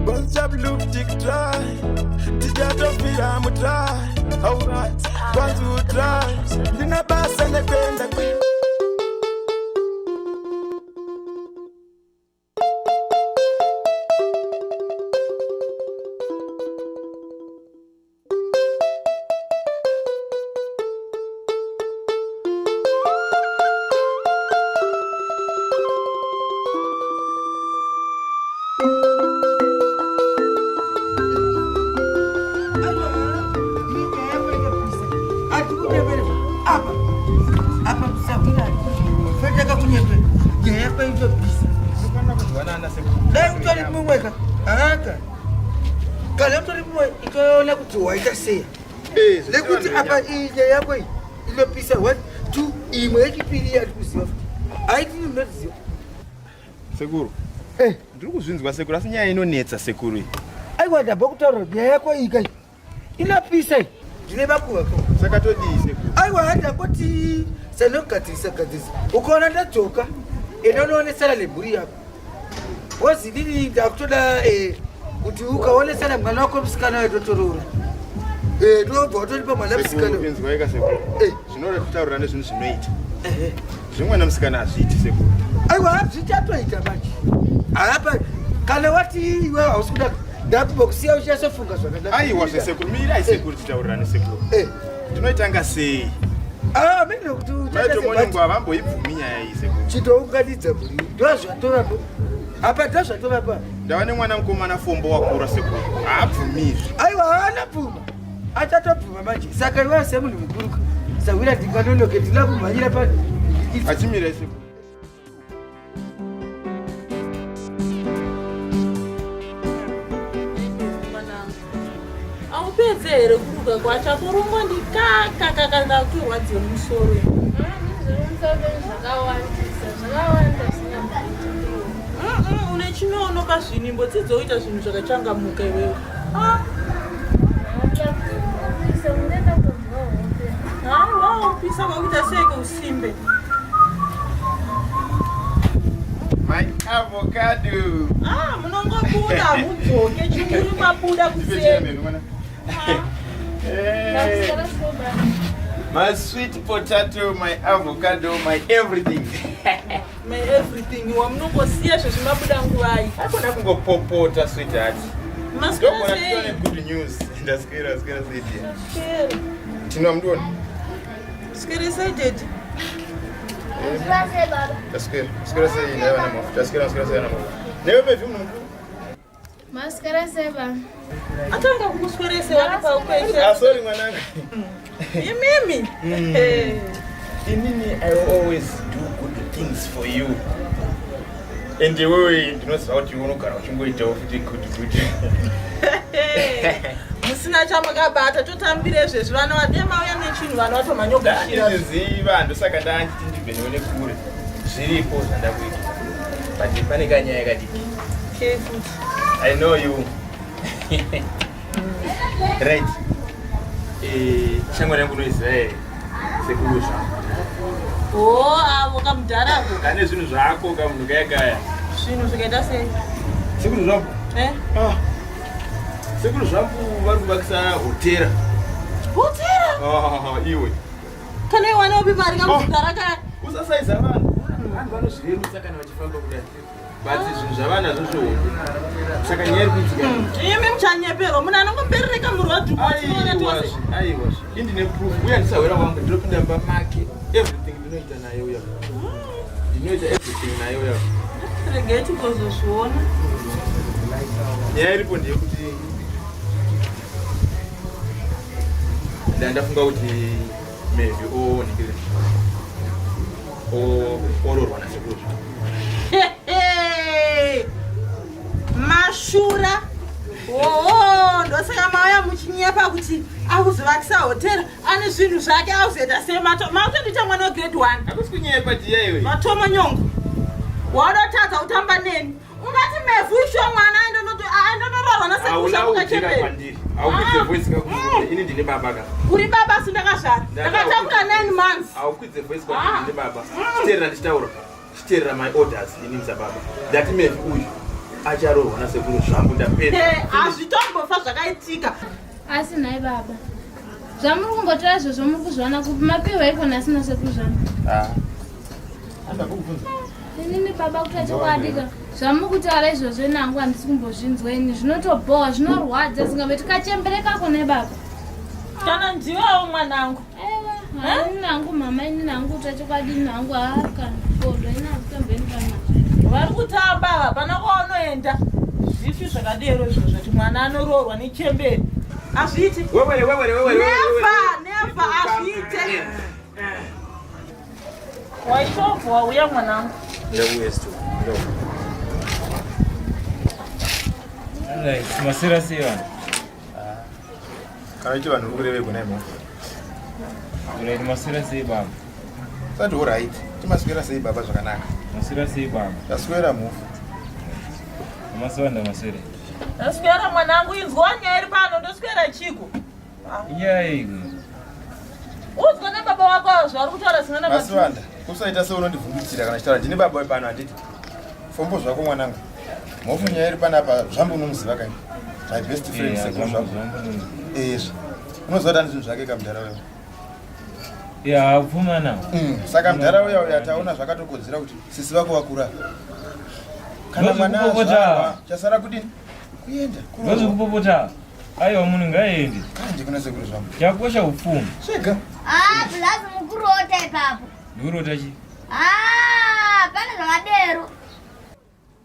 Bunch blue tick try. Tichatofira mutry. Alright, kwanzi utry. Ndina basa nekuenda kwe. Kana utori mumwe itoona kuti waita sei eh, nekuti apa iyi nyaya yako iyi inopisa one two imwe yechipiri yati kuziva futi haiti ndinoziva sekuru eh. ndiri kuzvinzwa sekuru asi nyaya inonetsa sekuru iyi aiwa ndabva kutaura nyaya yako iyi kai inopisa iyi ndine makuva ko saka todii sekuru aiwa handangoti sanogadzirisa gadzirisa ukaona ndadzoka enda unoonesana nemhuri yako Bozi ndini ndakutoda eh, kuti ukaonesana mwana wako musikana waitotoroora eh, tobva watoripa mwana musikana inzwaika sekuru eh. zvinoda kutaurira nezvinhu zvinoita zvemwana musikana hazviiti sekuru aiwa zvichatoita manje hapa kana wati iwe hausi kuda ndakuba kusiya uchasofunga zvakanaka aiwa zvesekuru mirai sekuru titaurirane sekuru ndinoitanga sei Ah, mimi kuti uchaita havamboibvumi nyaya iyi sekuru chitounganidza mhuri ndozvatovapo apa ndozvatovapa ndava nemwana mukomana fombo wakura sekuru haabvumi izvi aiwa haana pfuma achatobvuma manje saka iwe semunhu mukuru sahwira ndinganonoke ndinoda kumhanyira pa achimira sekuru Aupedze here kuruka kwacho akurungwa ndikakakakaka kurwadziwa musoro. Une chinono pazvinimbo dzidzoita zvinhu zvakachangamuka iwewe. Ah. Haiwa upisa kwakuita seiko usimbe. My avocado. Ah, munongobuda hamudzoke chikuru mabuda kuseni. Hey. My sweet potato, my avocado, my everything. My everything wamunongosiya zvezvi mabuda nguvai. Akona kungopopota sweetheart. Ndogona kutone good news. Ndaswera swera sweetie. Tino amdiona. Swera sei daddy? Swera sei baba. Taswera. Swera sei ndaiva namafuta. Taswera swera sei namafuta. Newe mevi munhu. Maswera sei baba. Atanga kukuswerese wani paukwesha. Ah sorry mwanangu. Imimi. Inini I always do good things for you. And iwewe ndinoziva kuti unogara uchingoitawo futi good good. Musina chamakabata totambire zvezvi vana vadema uya nechinhu vana vatomhanyogashira. Ndinoziva ndosaka ndanditi ndibve newe nekure. Zviripo zvandakuita. But pane kanyaya kadiki. Kei futi. I know you. Right. Eh, shamwari yangu unoiziva here? Sekuru zvangu. Oh, avo kamudhara ako. Kane zvinhu zvako kamunhu kaya kaya. Zvinhu zvikaita sei? Sekuru zvangu. Eh? Ah. Sekuru zvangu vari kuvakisa hotera. Hotera? Ah, iwe. Kana iwe wane upi mari kamudhara kaya? Usasaiza vanhu. Vanhu vanozvirerutsa kana vachifamba kudai. But zvinhu zvavanazvo zvihombe. Saka nyaya iri kuitika. Imi muchanyeperwa munhu anongomberereka murwadzi Aiwa, aiwa. Indine proof. Uya ndisahwera wangu ndinopinda mumba make. Everything ndinoita naye uya. Ndinoita everything naye uya. Regai tigozozviona. Nyaya iripo ndeyekuti ndandafunga kuti maybe oonekere ororwa nasekuru. Mashura. Oo, ndosaka mauya muchinyepa kuti akuzovakisa hotera ane zvinhu zvake akuzoita sei makutondiita mwana wegrade one. Hakusi kunyepa diya iwe. Matoma nyongo. Wadotadza kutamba neni. Ungati mevhu isho mwana aendonoroorwa nasekuru zvakukachembera. Haukwidze voice kakuti ini ndine baba ka. Uri baba asi ndakazvara. Ndakatakura 9 months. Haukwidze voice kwandiri ndine baba. Chiteerera ndichitaura. Chiteerera my orders ini sababa. Ndati mevhu uyu Acharoorwa nasekuru zvangu ndapedza. Hazvitombofa zvakaitika. Asi nhai baba, zvamuri kumbotora izvozvo muri kuzviwana kupi? Mapihwa iko nhasi nasekuru zvangu? Ah. Andakubvunza. Inini baba kuta chokwadi ka zvamuri kutaura izvozvo nangu handisi kumbozvinzwa ini zvinotobhowa zvinorwadza zingabe tikachembere kako nhai baba. Kana ndiwewo mwanangu. Ewa, ini nangu mama ini nangu kuta chokwadi ini nangu haa kana bodo ini handitomboendi panazvo. Vari kutamba ava hapana kwaunoenda. Zvipi zvakadero izvozvo kuti mwana anoroorwa nechembere. Hazviiti. Wewere wewere wewere. Never, never hazviite. Waitobva wauya mwanangu. Ndauya stu. Ndauya. Right, maswera sei vanhu? Kana ichi vanhu uri kureve kuna imo. Right, maswera sei baba? Sati all right. Timaswera sei baba zvakanaka. Maswera sei baba? Taswera mufu. Maswera maswera. Ndaswera mwanangu inzwa nyaya iri pano ndoswera chiko. Inyaya yeiko? Udzwa nababa wako avo zvavari kutaura zvisina Masiwanda, usaita seunondivhundutsira kana chitaura. Ndini baba wepano handiti. Fombo zvako mwanangu. Mhofu nyaya iri panapa zvambo unomuziva kani. My best friend Yeah, sekuru Zvambo, zvambo. Zvambo Ezvo. Unoziva kuti ane zvinhu zvake kamudhara uya. Ya, upfuma nawo. Saka mudhara uya uya taona zvakatokodzera kuti sisi vako vakura. Kana mwana Ndozvikupopota. azvarwa chasara kudini? Kuenda. Kuroorwa. Ndozvikupopota. Aiwa munhu ngaende. Kanje kuna sekuru zvambo. Chakosha upfumi. Svega. Ah, bulazi mukurota ipapo. Ndikurota chi? Ah, pane zvakadero.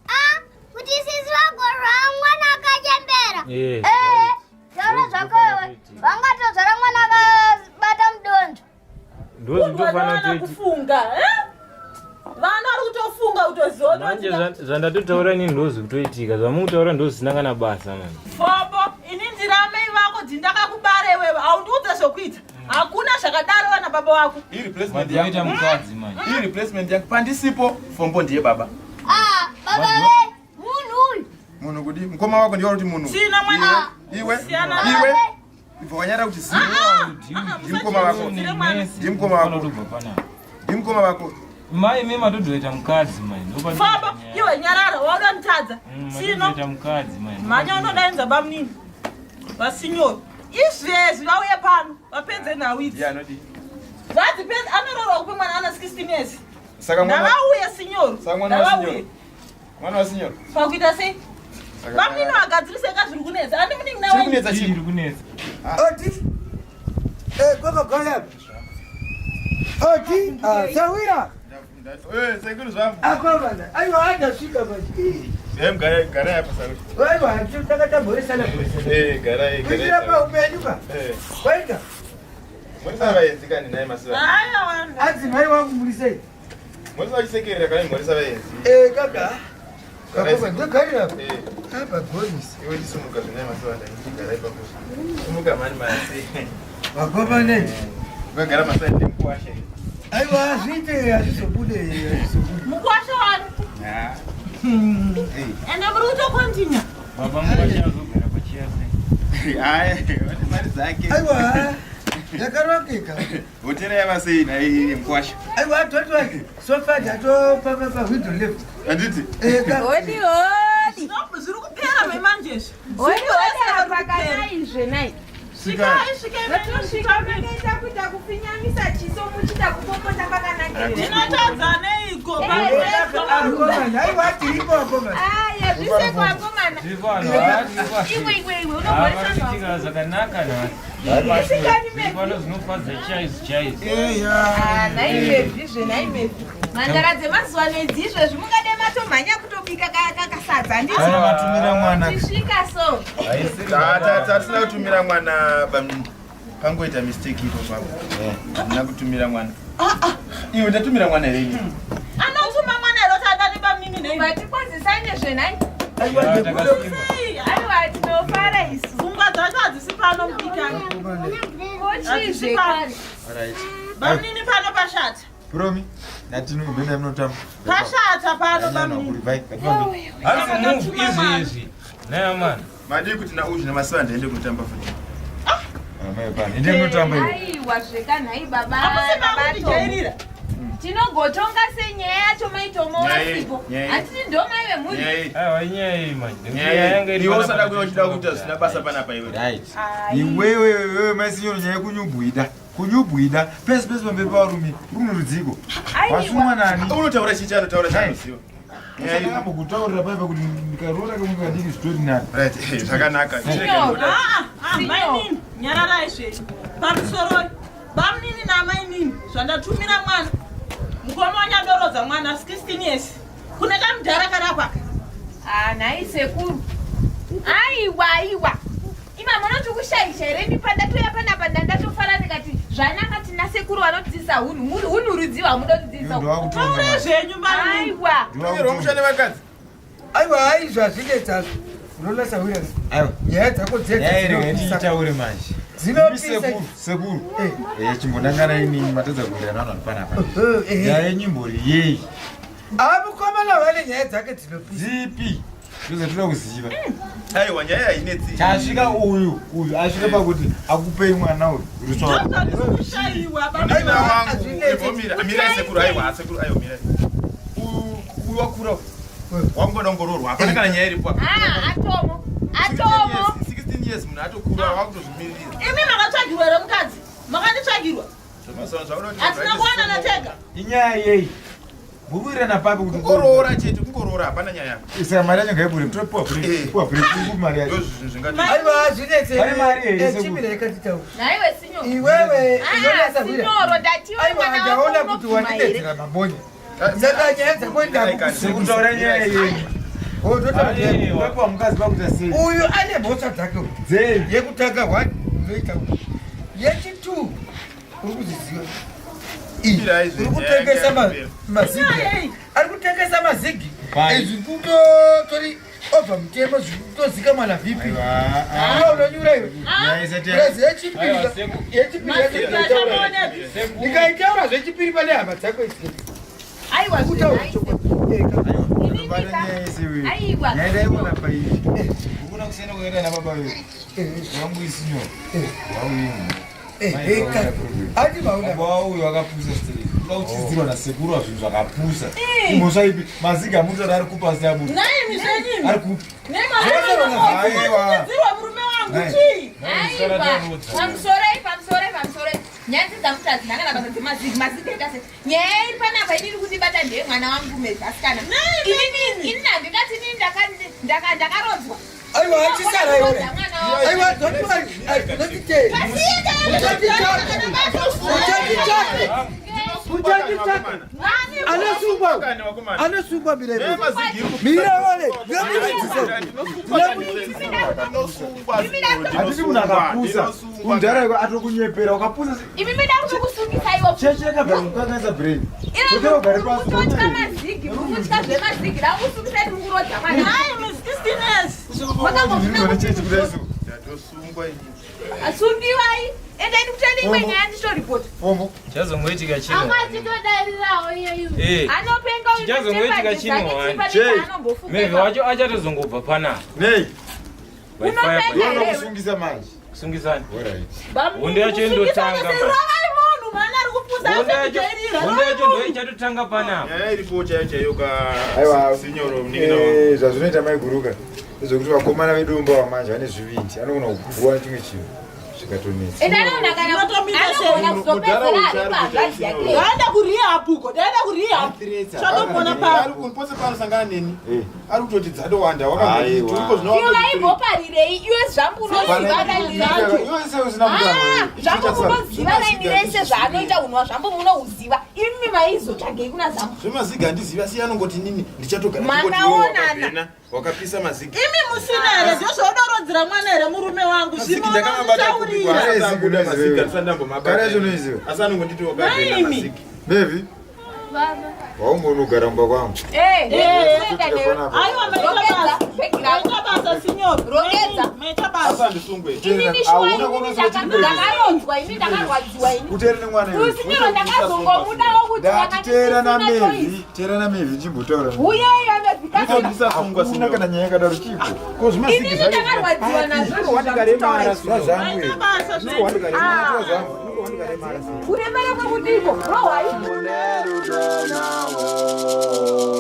Ah, kuti sisi vagorwa mwana akachembera. Eh. Eh, taura zvako iwe. Vangatozvara mwana akabata mudonzvo. Ndozvitofana Vana kutoita. kufunga, eh? Vana vari kutofunga kutoziva Manje kuti zvandatotaura inini ndozvikutoitika. Zvamukutaura ndozvisina kana basa manje. Fombo, ini ndiri amai vako ndindakakubara iwewe, haundiudze zvokuita. Hakuna zvakadaro vana baba wako. Iyi replacement Madzoita yangu. mukadzi manje. Iyi replacement yangu pandisipo fombo ndiye baba. Ah, baba ve, munhu uyu. Munhu kudi mukoma wako ndiye kuti munhu. Sina mwana. Iwe. Siyana. Iwe. Ibva wanyara kuti si. Ndimukoma wako. Ndimukoma wako. Ndobva panapa. Ndimukoma wako. Mai mimi matodoita mukadzi mai. Ndopa- Fombo, iwe nyarara, wauda nditadza. Sino, Matodoita mukadzi mai. mhanya unodainza bamunini. Vasinyoro. Izvezvi vauye pano, vapedze nhau idzi. Ndiye anodi. Vadzipedze, anoroorwa kupi mwana ana 16 years. Saka mwana Ndavauye sinyoro. Saka mwana wa Ndavauye. sinyoro. Mwana wa sinyoro. Pakuita sei? Saka Bamunini vagadzirise ka zviri kunetsa. Andi munin'ina Chiri wenyu. kunetsa Chii chii? iri kunetsa? Oti. Eh, gogo gola. Oti, ah, sawira. Eh, sekuru zvangu. Akomana. Aiwa andasvika manje. Eh, garai garai apa sakuru. Aiwa, takatamboresana boresana. Eh, garai garai. Kuitira paupenyu ka. Eh. Kwaita. Murisa vaenzi kani naye masiva. Haya wanda. Adzimai wangu muri sei? Murisa vachisekerera kani murisa vaenzi. Eh, kaka. Kakoma, ndogarira. Eh. Apa gonisi. Iwe chisumuka zvinaye masiva ndai garai papo. Sumuka mani masi. Vakomana. Ukagara masai ndimkuwasha. Aiwa, hazviite, hazvizobude, hazvizobude. Mukwasha wani. Ah. Ende muri kutokontinya. Baba mukwasha azogara pachiya sei? Hayi, vane mari dzake. Aiwa, yakarongeka. Hotera yava sei nhai mkwasha? Aiwa, totwake. Sofa tatopapa pa window left. Handiti? Eh, ka. Hodi hodi. Zviri kupera memanje izvi. Hodi hodi apa kana izve nai. Svikai, svikai, Vatosvika makaita kuita kufinyamisa chiso muchiita kupopota pakanakirira. Tinotadza neiko? Akomana, aiwa tiripo akomana. Aya zviseko akomana. Zviri pano, haa, zviri pano. Iwe iwe iwe Haa, unogoresana. varikuitika zvakanaka nhasi. Svikani Zviri pano zvinofadza chaizvo chaizvo. Ah, naimebvi zve naimebvi. Mhandara dzemazuva ano idzi izvezvi mungade matomhanya kutobika kasadza handiti? Kana matumira mwana. Tisvika so. Tatisina kutumira mwana pangoita mistake ipo papo. Handina kutumira mwana. Iwe ndatumira mwana here ini? Anotuma mwana here kuti adane bamunini nei? Vatikwazisai nezvenhai. Aiwa, Ya, ndikuda. takasimba. Aiwa tinofara isu. Pfungwa dzacho hadzisi pano mudikani. Kochizve kare. Alright. Bamunini pano pashata. Promi, natinu mbene munotamba. Pashata pano bamunini. Hanzi move izvezvi. Naye mwana. Madii kuti na uzvi namasiva ndiende kunotamba futi. Aiwa zvekanhai baba. Hamusi baba Tom. makundijairira. Tinogotonga sei nyaya yacho maitomo vasipo? Handiti ndo mai vemhuri. Aiwa inyaya iyi manje. Nyaya yanga iri Iwe panapa usada kuya uchida tichitonga kuita zvisina basa panapa iwe. Right. Iwewe iwewe maisinyoro nyaya yekunyubwida. Kunyubwida pese pese pamberi pavarume. Rumwe rudziko. Wasumwa nani? Unotaura chii chaanotaura chaanoziva? Ndakambokutaurira paipa kuti ndikaroora kamwe kadiki zvitori nani. Right, zvakanaka. Ah, ah, mainini nyararai zvenyu pamusoroi bamunini namainini zvandatumira mwana mukoma wanyandorodza mwana 16 years kune kamudhara karakwaka Ah, nhai sekuru. Aiwa aiwa. Ima munoti kushaisha here ini pandatoya panapa ndandatofara ndikati zvanaka tina sekuru vanotidzidzisa hunhu. Muri hunhu rudziwa hamuda kutidzidzisa. Taure zvenyu Aiwa. Romushane vakadzi. Aiwa aizvo hazvinetsazvo. Unoona sawira. Aiwa. Nyaya dzako dzedza Nyaya iri dzinopisa. ngatiitaure manje. Dzinopisa. Sekuru, sekuru. Eh, chimbonangana inini matadza kuwirirana vanhu vari panapa. Nyaya yenyu imbori yei? Ah, mukomana vane nyaya dzake dzinopisa. Dzipi? Ndozvatinoda kuziva. Aiwa nyaya hainetsi. Chasvika uyu, uyu asvika pakuti akupei mwana uyu. Ruswa. Munin'ina wangu imbomira. Mirai sekuru aiwa sekuru aiwa mirai. Uyu wakura. Wangoda kungoroorwa. Hapana kana nyaya iripo apa. Ah, atomo. Atomo. 16 years munhu atokura wakutozvimirira. imi makatsvagirwa here mukadzi makanditsvagirwa Zvamazuva zvauda kuti hatina kuwanana tega Inyaya yei? Muri kuwirirana papi kuti Kungoroora chete, kungoroora hapana nyaya. Saka mari yacho ngaibure, topiwa break. Piwa break, iri mari yacho. Ndozvinhu zvingati. Aiwa hazvinetse. Pane mari here, sekuru? Chimira yakatitaura. Nhaiwe sinyoro. Iwewe Ah, unoona sawira. sinyoro ndatiwe Aiwa mwana wako ndaona kuti unobvuma here? wandidedzera mabonya. Saka nyaya dzako Sekuru taura nyaya yenyu. Unopiwa mukadzi pakuita sei? Uyu ane mhosva dzake uyu. Dzei? Yekutanga one unoita uyu. Yechitu uri kuziziva. Iyi, Uri kutengesa mazigi. Ari kutengesa mazigi. Izvi kutotori over mutemo zvikutozikamwa na VP. Iwe unonyura iwe. Prezi yechipiri yechipiri yacho ndikaitaura. Ndikaitaura zvechipiri pane hama dzako idzi. Aiwa Kutaura zvenhai chokwadi. Aiwa. Nyaya ndaiona pairi. Ukuna kusiyana kwakaita nababa vedu. Wangu isinyoro. Wauyu. Ati mauna. Baba wauyu wakapusa straight. Unoda kuchidzirwa nasekuru zvinhu zvakapusa. Imhosva ipi? Maziga amutora ari kupa asi abuda. naimi zvenyimi Ari kupi? Aiwa. nemaaidzirwa murume wangu Nai. chii Aiwa. Pamusoroi, pamusoroi, pamusoroi. Nyaya dzamuti hadzina kana basa dzemazigi, mazigi enda sei. Nyaya iri panapa inini kundibata ndeye mwana wangu mevhasikana. Inini inini handingati inini ndakarodzwa. Aiwa achisara iwe. Mwana wangu. Aiwa ndotitei. Uchanditsvaka. Uchanditsvaka. Anosungwa. Anosungwa mira iwe. Mira wale. Ndinomudzidzisa. Hatisi munhu akapusa. Mudhara iwe atokunyepera ukapusa. Imi mida kuti kusungisa iwo. Cheche yakabva kukanganisa brain. Iro Totera ugare pasi. kutotya mazigi, muri kutya zvemazigi, ndakusungisa iri mukurodza mwana. naimi 16 years Makambofuna Cheche kudai so. Ndatosungwa ini. Asungiwai. Endai ndikutoenda imwe nyaya ndichitoripota. Pombo. Chazongoitika chino. Akachitodarirawo iye iwe. Eh. Anopenga uyu Chichazongoitika nechembanje chino dzake wani. chipa nechaanомbofunga Mevhi ipapo. wacho achatozongobva panapa. Nei? By fire, by Unopenga Unoda here? kusungisa manje. Kusungisana. Alright. Hondo yacho indotanga manje. rovai munhu mwana ari kupusa Hondo yacho asejairira hondo yacho ndo ichatotanga panapa. Nyaya iripo chaiyo chaiyo ka Aiwa. sinyoro munin'ina wangu. Eh, zvazvinoita maiguruka ndezvekuti vakomana vedu mumba wamanje vane zvivindi anogona kukuguwa chimwe chinhu zvikatonetsa Ende anoona kana Unotomira sei? anogona kuzopedzera ari pahanzvadzi yake. ndaenda kurehab uko ndaenda kurehab chatomona pa Ari pose paanosangana neni Eh. ari kutoti dzatowanda Aiwa. wakaturiko Iwe vaimboparirei iwe zvambu unoziva raini racho. Iwe sei usina Ah, mukana zvambu munoziva raini rese zvaanoita unwa zvambu munohuziva imi maizotsvagei kuna zambu. zvemaziga handizivi asi anongoti nini ndichatogara Makaonana. wakapisa mazigi imi musina here ndozvaudorodzera mwana here murume wangu Mazigi ndakamabata kupi zvinotaurira Kare kwasabuda izvi mazigi andisandambomabata Kare yacho unoiziva? asi anongonditi wakabhena Naimi. mazigi Mevi, Baba. waungonogara mumba kwangu. Eh, Eh, toenda newe. aiwa maita Rongedza, basa bhegi rako. maita basa sinyoro Rongedza. maita asi basa handisungwe Inini shuwa inini ndakaronzwa ini ndakarwadziwa ini. Uteere nemwana iwe. Uyu sinyoro ndakazongomudawo kuti Ndati teera ndakandisina choice. naMevi, teera naMevi chimbotaura. Uyeyo amevhikasika. ndisasungwa Hakuna kana nyaya yakadaro chiko. ko zvemazigi Inini ndakarwadziwa nazvo zvamutaura izvi. Zvazvangu. maita basa zvenyu Zvangu. Ndorohwa ndikaremara sei? Kuremara kwekudiko rohwai. Mune rudo nawo.